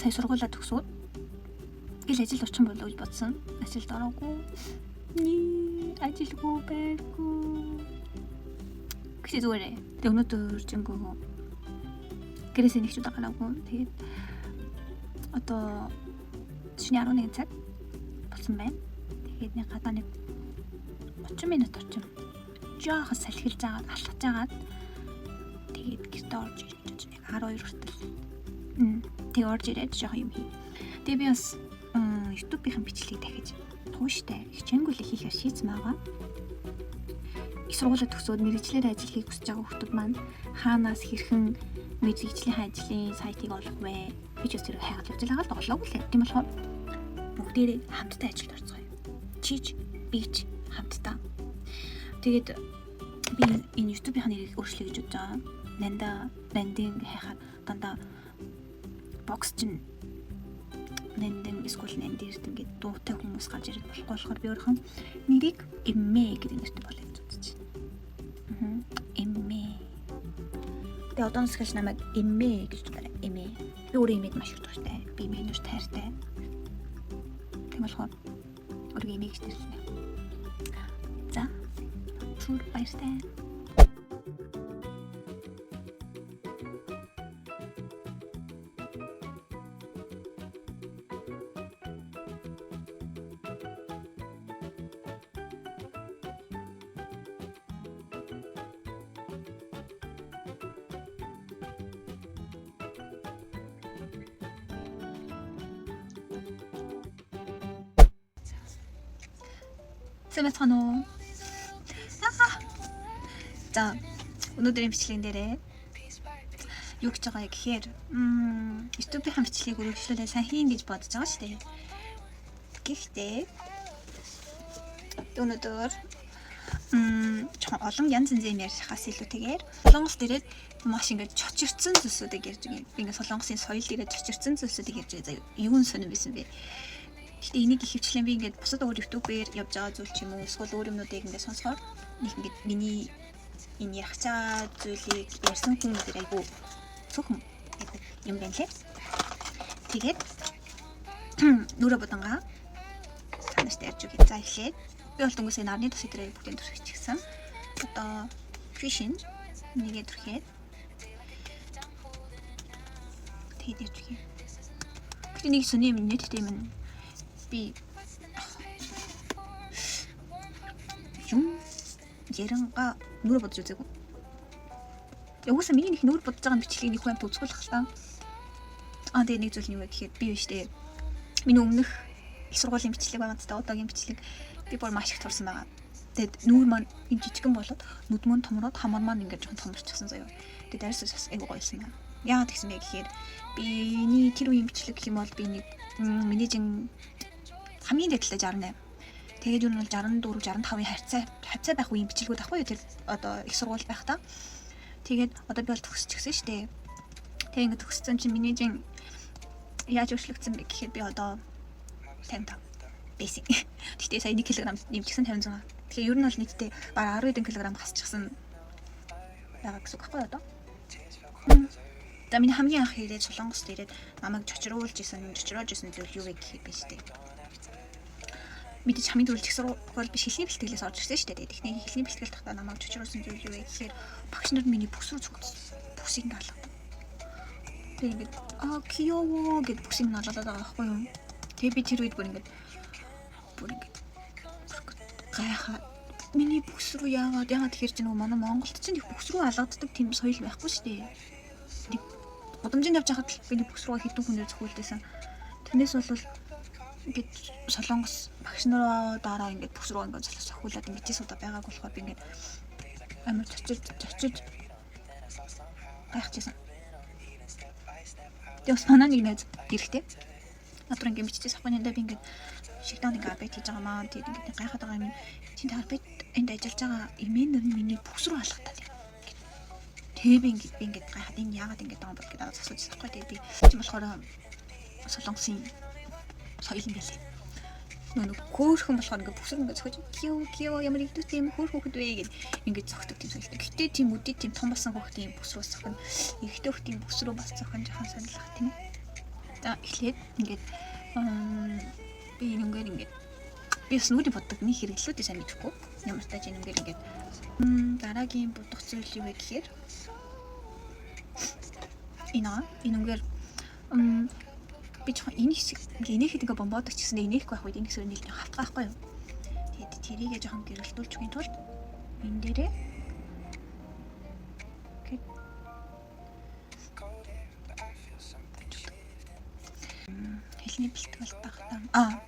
Сая сургуулаа төгсөөд гэл ажилд очих юм болоо гэж бодсон. Ажилд ороогүй. Ни ажилгүй байргүй. Гэхдээ зүгээр. Тэг өнөөдөр жингөө гэрээсээ нэг ч удаа гараагүй. Тэгээд одоо шөнийн 11 цаг болсон байна. Тэгээд нэг гадаа нэг 30 минут орчим жоохон салхилж агаад алхаж агаад тэгээд гэртээ орж ирж нэг 12 хүртэл. Тэг орж ирээд жоохон юм хий. Тэгээ би бас YouTube-ийн бичлэгийг дахиж тууштай хичээнгүйлээ хийхээр шийдсэн байгаа. Их сургуулаа төгсөөд мэргэжлээр ажил хийх хүсэж байгаа хүмүүс маань хаанаас хэрхэн мэргэжлийн ажлын сайтыг олох вэ? Би ч бас тэр хайгаад явж байгаа л олоогүй лээ. Тийм болохоор бүгдээрээ хамтдаа ажилд орцгоё. Чич, бич хамтдаа. Тэгээд би энэ YouTube-ийн нэрийг өөрчлөе гэж бодож байгаа. Нанда, нандин хайхаар дандаа бокс чинь нандин эсвэл нандирт ингээд дуутай хүмүүс гарч ирээд болохгүй болохоор би өөрийнхөө нэрийг Эммэ гэдэг нэртэй болъё гэж бодож байна. Эммэ. Тэгээ одооноос эхэлж намайг Эммэ гэж дуудаарай. Эммэ. Би өөрөө эмээд маш их дуртай. Би эмээ нүр тайртай. Тийм болохоор өөрийгөө Эммэ гэж нэрлэнэ. За. Түр баяртай. Сайн байцгаана уу? За, өнөөдрийн бичлэгэн дээрээ юу гэж байгаа гэхээр YouTube-ийн бичлэгийг үргэлжлүүлээ сайн хийн гэж бодож байгаа шүү дээ. Гэхдээ өнөөдөр жоохон олон янз янзын юм ярихаас илүүтэйгээр Солонгос дээрээ маш ингээд чочирцсан зүйлсүүдийг ярьж байгаа. Би ингээд Солонгосын соёл дээрээ чочирцсан зүйлсүүдийг ярьж байгаа. За, юун сонирн байсан бэ? Гэхдээ энийг ихэвчлэн би ингээд бусад өөр YouTube-ээр явж байгаа зүйл ч юм уу эсвэл өөр юмнуудыг ингээд сонсохоор нэг ингээд миний энэ ярих байгаа зүйлийг ярьсан хүмүүс айгүй цөөхөн айгүй юм байна лээ. Тэгээд нүрэ будангаа та нарт ярьж өгье. За, эхлээд би бол дөнгөсөө нарны тус өдрөө бүгдийг түрхчихсэн. Одоо фишин нэгээ түрхээд тэгээд ярьж өгье. Гэтэ нэг сони юм нийтдээ юм би юм яранга нүрэ бодож үзээгүй. Угсаа миний нэг нүрэ бодож байгаа бичлэгийг нэг хүн амт үзэхгүй л хальтаа. Аа, тэгээ нэг зүйл нь юу вэ гэхээр би биш дээ. Миний өмнөх их сургуулийн бичлэг байгаа ч одоогийн бичлэг би бүр маш их турсан байгаа. Тэгээд нүүр маань юм жижигэн болоод нүд мөн томроод хамар маань ингээд жоохон томорчихсан заяа. Тэгээд дайрсаж бас айгуу гоёсэн байна. Яагаад гэсэн бэ гэхээр биний тэр үеийн бичлэг гэх юм бол би нэг миний жин хамгийн дээд талаа 68. Тэгээд юу нь бол 64 65-ын харьцаа байх үеийн бичлэгүүд ахгүй юу тэр одоо их сургууль байх та. Тэгээд одоо би бол төгсчихсэн шүү дээ. Тэгээд ингээд төгссөн чинь миний жин яаж өөрчлөгдсөн бэ гэхээр би одоо 55 basic. Гэхдээ сая 1 кг нэмчихсэн 56. Тэгэхээр ер нь бол нийтдээ бараг 10 хэдэн кг хасчихсан байгаа гэсэн үг байхгүй юу одоо? За, миний хамгийн анх ирээд Солонгост ирээд намайг чочруулж исэн, чочроож исэн зүйл юу вэ гэхээр биш үү? Мэдээж хамгийн түрүүл их сургууль биш хэлний бэлтгэлээс орж ирсэн шүү дээ. Тэгэхний хэлний бэлтгэл тахтаа намайг чочруулсан зүйл юу вэ гэхээр багш нар миний бүс рүү цогцсон. Бүсийг ингээ алгадаг. Тэгээ ингээд аа киёво гэд бүсийг нь алгаад байгаа байхгүй юу? Тэгээ би тэр үед бүр ингээд гайхаад миний бүс рүү яагаад тэгэхээр чи нөгөө манай Монголд чинь их бүс рүү алгаддаг тийм соёл байхгүй шүү дээ. Нэг гудамжинд явж байхад л би бүс рүү хэдэн хүнээр цохиулдээсэн. Тэрнээс бол ингээд Солонгос багш нараа дараа ингээд бүс рүү ингээд цохиулаад ингээд жис удаа байгааг болохоор би ингээд амар чочирч гайхчихсан. Тэгээ бас манай нэг найз эрэхтэй. Над руу ингээд биччихсэн ахгүй нэ би ингээд шигдаан ингээд апдейт хийж байгаа маа. Тэгээд ингээд гайхаад байгаа юм. Чиний апдейт энд ажиллаж байгаа имэнэр нь миний бүс рүү алгатаа. Тэгээ би ингээд гайхаад энэ яагаад ингээд байгаа юм бол гэдэг асууж байгаа байхгүй. Тэгээ би чинь болохоор Солонгосын соёл юм байлээ. Нөө хөөхөн болохоор ингээд бүсэр ингээд зөхөж кио кио ямар игдүүтэй юм хөөх хөөхд вэ гэд ингээд зөгтөг тийм соёлтой. Гэтэ тийм үдээ тийм том болсон хүүхдийн бүс рүү зөхөн, эрэгтэй хүүхдийн бүс рүү бас зөхөн жоохон сонирхох тийм ээ. За эхлээд ингээд би энэнгээр ингээд би бас нүрийн буддаг нэг хэрэглүүдийг сайн мэдэхгүй. Ямар ч тач энэнгээр ингээд дараагийн будах зүйл юу вэ гэхээр энэ энэнгээр би жоохон энэ хэсэг ингээ инээхэд ингээ бомбоодог ч гэсэн инээхгүй байх үед энэ хэсэг нийлж хавтгаа байхгүй юу. Тэгээд тэрийгээ жоохон гэрэлтүүлж өгөхийн тулд энэ дээрээ хэлний бэлтгэл багтаа.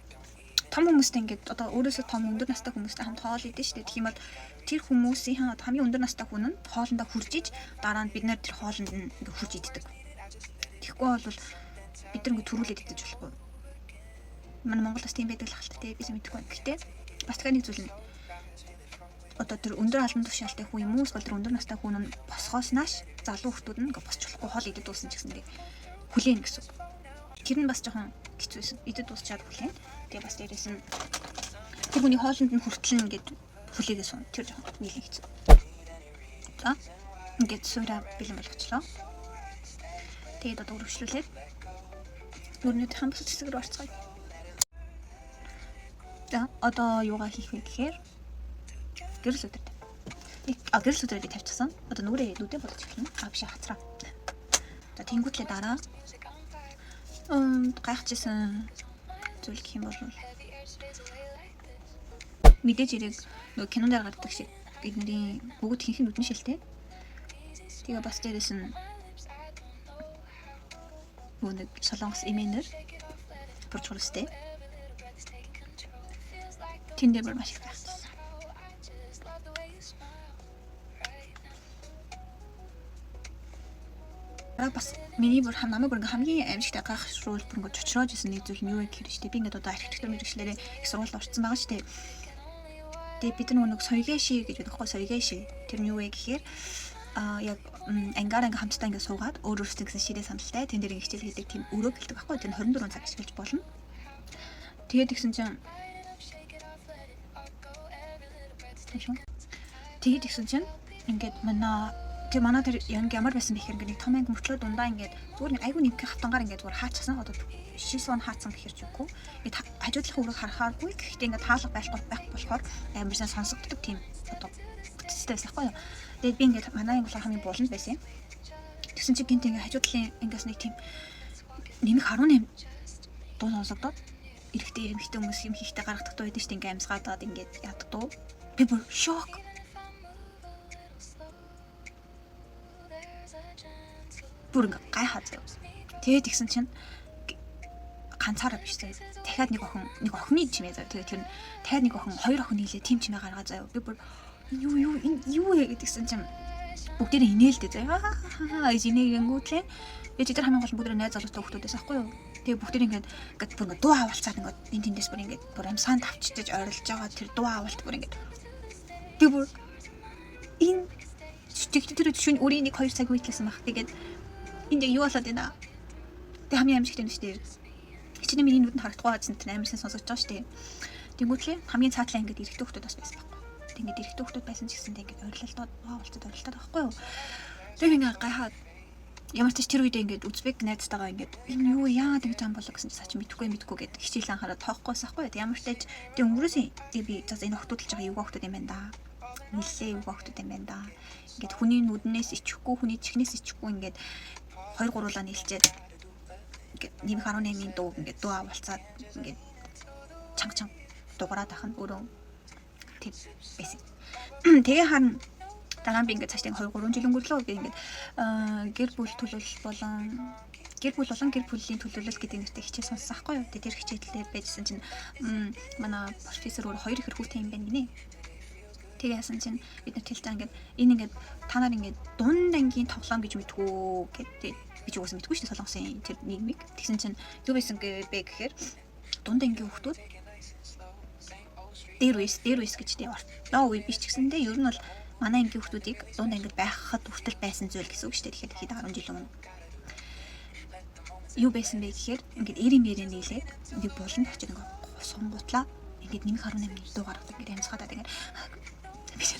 Том хүмүүстэй ингээд одоо өөрөөсөө том өндөр настай хүмүүстэй хамт хоол идэн штэ. Тэгэх юм бол тэр хүмүүсийн хамгийн өндөр настай хүн нь хоолндоо хурж иж дараа нь бид нар тэр хоолнд нь ингээд хурж иддэг. Тэгэхгүй бол бид нар ингээд төрүүлээд идэж болохгүй. Манай Монгол бас тийм байдаг л хальт те би сайн мэдэхгүй. Гэхдээ бас дахиад нэг зүйл нь одоо тэр өндөр албан тушаалтай хүн юм уу эсвэл тэр өндөр настай хүн нь босгоос нааш залуу хүмүүс нь ингээд босч болохгүй хоол идэд дууссан ч гэсэн хүлээн гэсэн үг. Тэр нь бас жоохон хэцүү байсан. Идэд дуусчаад хүлээн. Тэгээ бас дээрэс нь тэр хүний хоолнд нь хүртэл нь ингээд хүлээгээ суун. Тэр жоохон нийлэн хэцүү. За ингээд суура бэлэн болгочлоо. Тэгээд одоо үргэлжлүүлээд нүрнүүдийн бусад хэсэг рүү орцгоё. За одоо юугаа хийх вэ гэхээр гэрэл өдөр. Гэрэл өдрөө би тавьчихсан. Одоо нүрээ нүдэ болгож эхэлнэ. Биш хацраа. За тэнгуүтлээ дараа гайхажсэн зүйл гэх юм бол мэдээж хэрэг нөгөө кинон дээр гардаг шиг бидний бүгд хинхэн нүдэн шилтэй. Тэгээ бас дээрэс нь нэг солонгос эмээнэр бурж хөрөстэй. Тэн дээр бүр маш их гайхчихсан. Бас миний бүр намайг бүр ингээ хамгийн аимшигтай гайхшруул бүр ингээ чочроож исэн нэг зүйл нь юу вэ гэхээр штэ би ингээд одоо архитектур мэргэжлээрээ их сургуульд орсон байгаа штэ. Тэгээ бид нэг соёлын гэж байдаг хгүй соёлын. Тэр нь юу вэ гэхээр яг ангиар ингээ хамтдаа ингээ суугаад өөр өөрсдөө гэсэн ширээ сандалтай тэн дээр ингээ хичээл хийдэг тийм өрөө гэлдэг байхгүй. Тэр 24 цаг ашиглаж болно. Тэгээд тэгсэн чинь тэгээд тэгсэн чинь ингээд манай тэр яг ямар байсан бэ гэхээр ингээд нэг том анги мөртлөө дундаа ингээд зүгээр нэг айгүй нэг хавтангаар ингээд зүгээр хаачихсан. Одоо шийсвэн хаацсан гэхэр ч үгүй. Ингээд хажуудлахын өрөөг харахааргүй. Гэхдээ ингээд таалга байхгүй байх болохоор амар сайн сонсогддог тийм одоо бүтцтэй байсан байхгүй юу. Тэгээд би ингээд манай анги болохоор хамгийн буланд байсан юм. Тэгсэн чинь гинт ингээд хажуудлын ангиас нэг тийм нэмэх 18 дуу сонсогдоод эрэгтэй эмэгтэй хүмүүс юм хийхдээ гаргадаг дуу байдаг шүү дээ. Ингээд амьсгаадаад ингээд яадаг дуу. Би бүр шок. Бүр ингээ гайхаа заяа. Тэгээд тэгсэн чинь ганцаараа биш заяа. Дахиад нэг охин, нэг охины чимээ заяа. Тэгээд тэр нь дахиад нэг охин, хоёр охин нийлээ тийм чимээ гаргаа заяа. Би бүр юу энэ юу вэ гэдгсэн чинь бүгдээрээ инээлдэ заяа. Хаа гэж инээгэнгүүтлээ. Тэгээд тэд нар хамгийн гол нь бүгдээрээ найз залуутай хүмүүс байсан байхгүй юу? Тэгээд бүгдээр ингээд ингээд бүр ингээд дуу авалцаад ингээд энэ тэндээс бүр ингээд бүр амьсгаан тавчиж орилж байгаа тэр дуу авалт бүр ингээд би бүр энэ тэр шүн өрийн 1 2 цаг үйтлсэн баг. Тэгээд энд яг юу болоод байна? Тэг хамгийн аимшигтай юм шүү дээ. Хичнээн миний нүдэнд харагдахгүй байсан тэр амар сайн сонсогдож байгаа шүү дээ. Тэнгүүтлээ хамгийн цаатлаа ингээд эрэгтэй хүмүүс бас байсан байхгүй. Тэг ингээд эрэгтэй хүмүүс байсан ч гэсэн ингээд орилолтоод болцоод орилтоод байхгүй юу. Тэг ингээд гайхаад ямар ч тэр үедээ ингээд үзбек найзтайгаа ингээд энэ юу яагаад ингэж юм болоо гэсэн чинь цаа чи мэдхгүй гэд хичээл анхаараа тоохгүй байсан байхгүй. Тэг ямар ч тач тэг өнгөрөөсөн тэг би за энэ охтууд л жоо юу охтууд юм байна да. Нилээ юу охтууд юм байна да. Ингээд хүний нүднээс ичихгүй, хүний чихнээс ичихгүй ингээд 2 3-уулаа нийлчээд ингээд нэмэх 18-ийн дуу ингээд дуу авалцаад ингээд чанга чанга дугаараад ах нь өөрөө тийм байсан. Тэгээ харна дараа нь би ингээд цаашдаа 2 3 жил өнгөрлөө. Би ингээд гэр бүл төлөөлөл болон гэр бүл болон гэр бүлийн төлөөлөл гэдэг нэртэй хичээл сонссон байхгүй юу. Тэгээ тэр хичээлээр байжсэн чинь манай профессор өөр хоёр ихэр хүүтэй юм байна гинэ. Тэгээ яасан чинь бид нар хэлж байгаа ингээд энэ ингээд та нар ингээд дунд ангийн тоглоом гэж мэдгүү гэдэг би ч угаасаа мэдгүй шүү дээ солонгосын тэр нийгмийг. Тэгсэн чинь юу байсан бэ гэхээр дунд ангийн хүүхдүүд дээр үес гэж тийм ордоо үе биш ч гэсэндээ ер нь бол манай ангийн хүүхдүүдийг дунд ангид байхад хүртэл байсан зүйл гэсэн үг шүү дээ. Тэгэхээр хэд 10 жил өмнө юу байсан бэ гэхээр ингээд эрийн мэрийн нийлээд нэг буланд очиж ингээд сунгуутлаа ингээд нэмэх 18-ны дуу гаргадаг ингээд амьсгаадаад ингээд биш.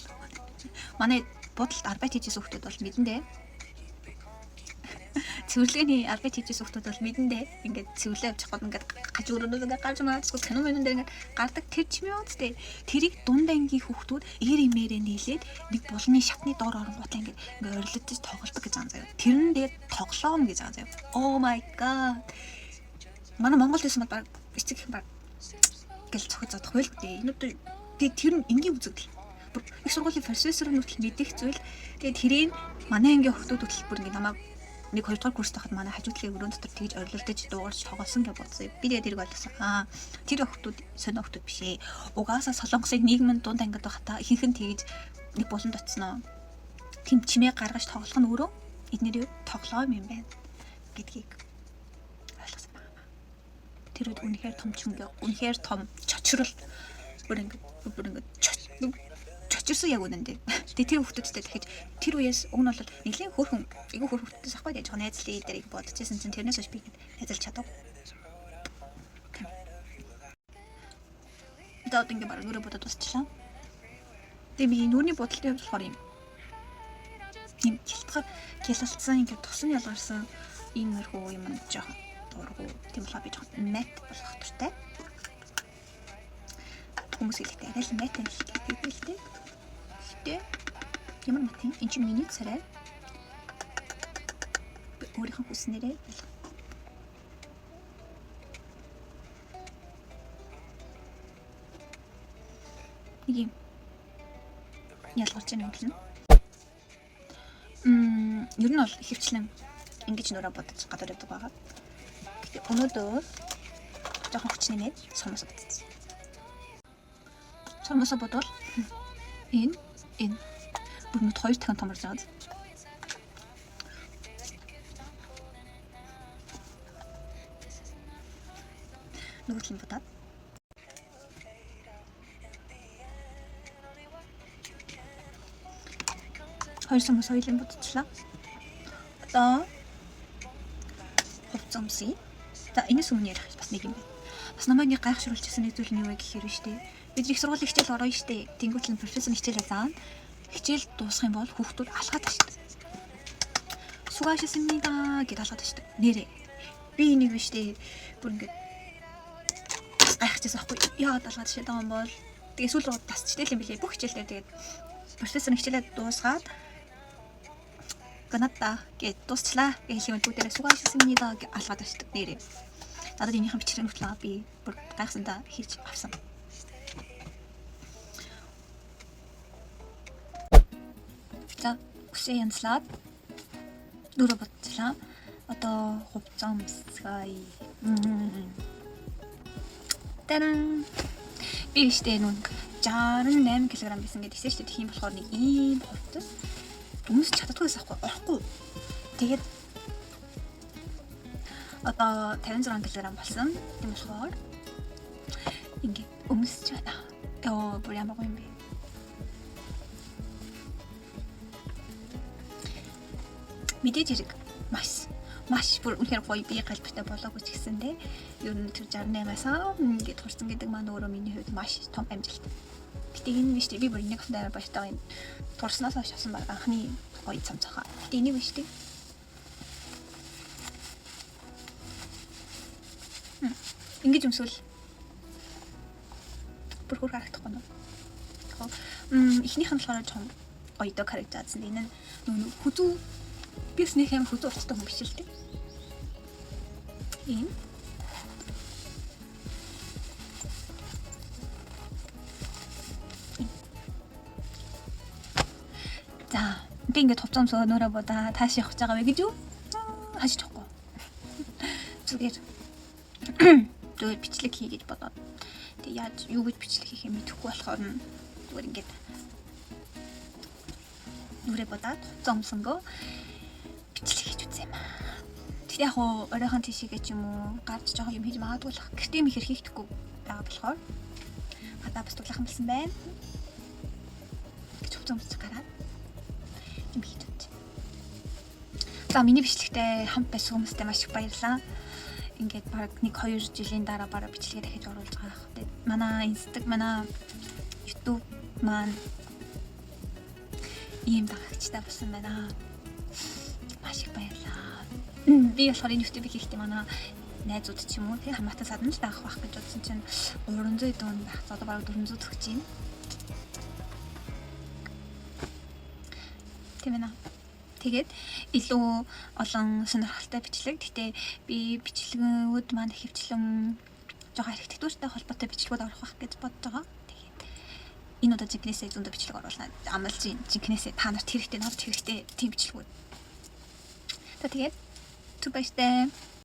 Манай бодолд арбайт хийжсэн хүүхдүүд бол мэдэндээ. Цэвэрлэгээний албад хийжсэн хүмүүс бол мэдэндээ ингээд цэвэрлээ авчих гол ингээд гажуурнууд ингээд гарч магаад эсвэл кино мөн дээр ингээд гардаг тэр чимээ үстэй. Тэрийг дунд ангийн хүүхдүүд эр имээрээ нийлээд нэг булны шатны доор оронгуудаа ингээд ингээд орилдож тоглодог гэж байгаа юм заяа. Тэр нь тэгээд тоглоом гэж байгаа заяа. Oh my god. Манай Монгол байсан бол баг эцэг их баг гэл цохиж задах байл дээ. Энэ одоо тэгээд тэр нь энгийн үзэгдэл. Бүр их сургуулийн профессор нь хүртэл мэдих зүйл. Тэгээд тэрийг манай ангийн хүүхдүүд хүртэл бүр ингээд намайг нэг хоёр дахь курст байхад манай хажуу талын өрөөнд дотор тэгж орилдож дуугарч тоглосон гэж бодсон. Би тэгээд тэрийг ойлгосон. Аа, тэр охтууд сонио охтууд биш ээ. Угаасаа Солонгосын нийгмийн дунд ангид байхдаа ихэнх нь тэгж нэг буланд очсноо. Тийм чимээ гаргаж тоглох нь өөрөө эднэрийн тоглоом юм байна гэдгийг ойлгосон байна. Тэр үед үнэхээр том чүнгэ, үнэхээр том чочрол бүр ингэ чочирсан яг үнэндээ. Тэгээ тэр хүүхдүүдтэй дахиж тэр үеэс уг нь бол нэлийн хөөрхөн айгүй хөөрхөн хүүхдээс ахгүй яаж найзлын дээр их бодчихсон чинь тэрнээс хойш би ингэ найзалж чадав. Одоо ингэ бараг нүрээ бодоод дуусчлаа. Тэгээ би нүрийн бодолтой хувьд болохоор юм хялтгар гялалцсан ингэ тусан ялгарсан иймэрхүү юм жоохон дургу. Тийм болохоор би жоохон мат болох дуртай. Хүмүүс хэлэхдээ арай л мат юм л гэдэг л дээ. Гэтэ ямар мат юм? Энд чинь миний царай. Би өөрийнхөө хүснээрээ болох. Нэг юм ялгарч байгаа юм л. Ер нь бол ихэвчлэн ингэж нүрээ бодож гадуур явдаг байгаа. Гэтэ өнөөдөр жоохон хүч нэмээд сумаас бодсон. Сумаас бодвол энэ бүр нүд хоёр дахин томорж байгаа. Нөгөө талын бодоод хоёр сумаас хоёулын бодчихлаа. Одоо хувцас өмсөе. За энэс өмнө ярих бас нэг юм байна. Бас намайг нэг гайхшруулчихсан нэг зүйл нь юу вэ гэхээр нь штэ. Бид их сургуулийн хичээл ороо штэ. Тэнгүүтэл нь профессор хичээлээ заана. Хичээл дуусах юм бол хүүхдүүд алхаад штэ. Сугаашсамнида гэд алхаад штэ. Нэрээ. Би энийг биш штэ. Бүр ингээд гайхчихсан аахгүй. Яагаад алхаад штэ байгаа юм бол. Тэгээ сүүл рүү тасчтэй юм билээ. Бүх хичээлдээ тэгээд профессор хичээлээ дуусгаад 끝났다 гэд дуусчлаа гэх юм бүгдээрээ сугаашсамнида гэж алхаад штэ. Нэрээ. Надад энийхэн бичрэн хүртэл би бүр гайхсандаа хийж авсан. За үсээ янзлаад нүрээ бодчихлаа. Одоо хувцас өмсгөе. Таран. Би штэ нүн 68 кг байсан гэдэг хэлсэн штэ. Тийм болохоор нэг ийм хувцас өмсч чаддаггүй байсан байхгүй орохгүй. Тэгээд одоо 56 кг болсон. Тийм болохоор ингэ өмсөж байна. Йоо, бүр ямар гоё юм бэ. Мэдээж хэрэг маш бүр үнэхээр гоё бие галбиртай болоогүй ч гэсэн те. Ер нь тэр 68-аас ингээд турсан гэдэг маань өөрөө миний хувьд маш том амжилт. Гэтэ энэ биш би бүр энийг авсан амар баяртай юм. Турснаас хойш авсан баг анхны гоё цамцахаа. Гэтэ энийг биш үү? Ингэж өмсвөл бүр хөр харагдахгүй нөө. Эхнийх нь болохоор жоохон гоё дог харагдажсэн. Энэ нь нөгөө хүзүү би бас нэг юм хүзүү урттай хүн биш л дээ. Энэ За би ингээд хувцас өмсөө нүрээ будаа тааш явах гэж байгаа вэ гэж юу? Хашиж явахгүй. Зүгээр бичлэг хий гэж бодоод. Тэг яаж юу гэж бичлэг хийхээ мэдэхгүй болохоор нь зүгээр ингээд нүрээ будаад хувцас өмсөнгөө бичлэг хийж үзсэн юм аа. Тэгтээ яг уу оройхон тийшээгээ ч юм уу гарч жоохон юм хийж магадгүй л. Гэртээ юм ихэр хийхдэггүй байгаа болохоор гадаа бас туглахан болсон байна. Гэж хувцас өмсөж гараад юм хийж үзсэн. За миний бичлэгтээ хамт байсан хүмүүстээ маш их баярлалаа. Ингээд баг 1-2 жилийн дараа бараг бичлэгээ дахиж оруулж байгаа хэрэг. Тэгээд манай Instagram, манай YouTube маань ийм дагагчтай болсон байна. Маш их баярлалаа. Би болохоор энэ YouTube-ийг хийхдээ манай найзууд ч юм уу, тий, хамаатан садан л даах байх гэж бодсон чинь 300 хэдэн байх. За, одоо бараг 400 төгсөж байна. Тийм ээ. Тэгээд илүү олон сонирхолтой бичлэг. Гэхдээ би бичлэгүүд маань ихэвчлэн жоохон архитектуртай холбоотой бичлэгүүд орох байх гэж бодож байгаа. Тэгээд энэ удаа жинхнээсээ зөндөө бичлэг оруулна. Амлаж жинхнээсээ та нарт хэрэгтэй, надад хэрэгтэй тийм бичлэгүүд. За, тэгээд түр баяртай.